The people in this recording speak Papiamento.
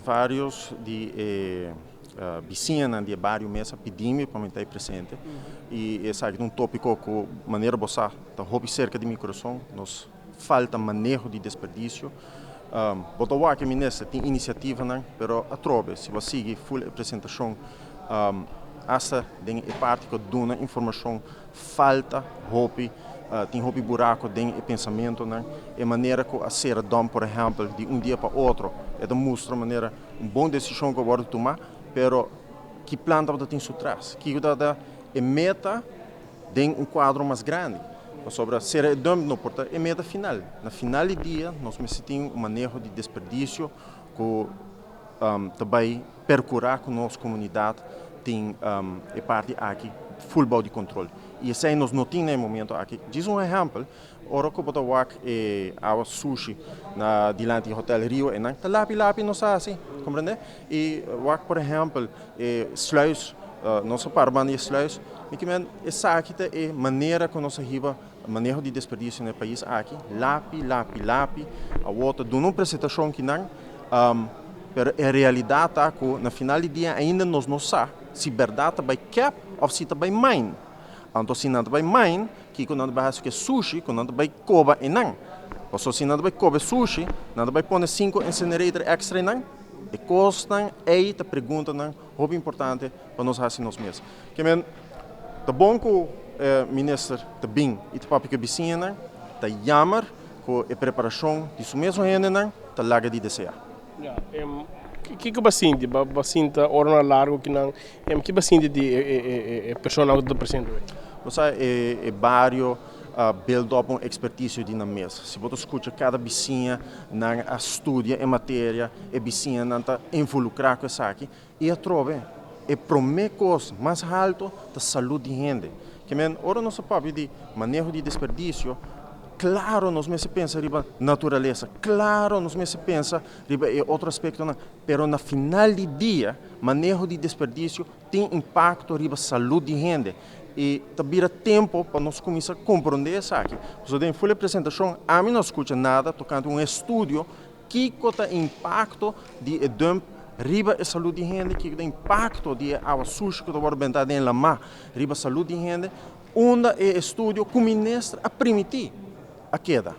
Varios di e bisiñanan di e bario mes a pidi mi pa mi ta ei presente i esaki ta un tópiko ku manera bo sa ta hopi serka di mi kurason. Nos falta maneho di desperdisio. Bo ta wak e minister tin inisiativanan, pero atrobe si bo a sigui ful e presentashon asta den e parti ku a duna informashon falta hopi, tin hopi buraco den e pensamentonan. E manera cu a cera dump, por ehempel, di un dia pa otro, e ta mustra manera un bon decision cu a wordo tuma, pero ki plan tabata tin su tras? Kico tabata e meta den un cuadro mas grandi? Pasobra cera e dump no por ta e meta final. Na final di dia nos mester tin un maneho di desperdicio cu ta bay percura cu nos comunidad tin e parti aki full bou di control. Y esey nos no tin na e momento aki. Djis un ehempel, ora cu bo ta wak e awa sushi na dilanti Hotel Rio eynan, ta lapi lapi nos a haci, comprende? Y wak por ehempel e sluis, nos a para banda di e sluis, mi ke men esaki ta e manera cu nos a hiba maneho di desperdicio na e pais aki, lapi, lapi, lapi. Awor ta duna un presentacion kinan, pero e realidad ta cu na final di dia ainda nos no sa si berdad ta bay kep of si ta bay mine. Anto si nan ta bay mine, kico nan ta bay haci cu e sushi cu nan ta bay coba eynan? Pasobra si nan ta bay coba e sushi, nan ta bay pone cinco incinerator extra eynan? E cosnan ey ta preguntanan hopi importante pa nos haci nos mes. Ke men, ta bon ku e minister ta bin i ta papia ku e bisiñanan, ta jammer ku e preparashon di su mesun hendenan ta laga di deseá. Ya, kiko bo a sinti? Bo a sinta oranan largu kinan? Ki bo a sinti di e personanan ku ta presente hoy? Bo sa e bario a build up un ekspertisio di nan mes. Si bo ta skucha kada bisiña, nan a studia e materia, e bisiñanan ta involukrá ku esaki. I atrobe, e promé kos mas haltu ta salud di hende. Ke men, ora nos a papia di maneho di desperdisio, klaro nos mester pensa riba naturalesa, klaro nos mester pensa riba e otro aspektonan, pero na final di dia, maneho di desperdisio tin impakto riba salud di hende. I ta bira tempu pa nos kuminsá komprondé esaki. Pasobra den ful e presentashon ami no a skucha nada tokante un estudio Kiko ta e impakto di e dump riba e salud di hende? Kiko ta e impakto di e awa sushi ku ta wòrdu bentá den lamá riba salud di hende? Unda e estudio ku minister a primití a keda?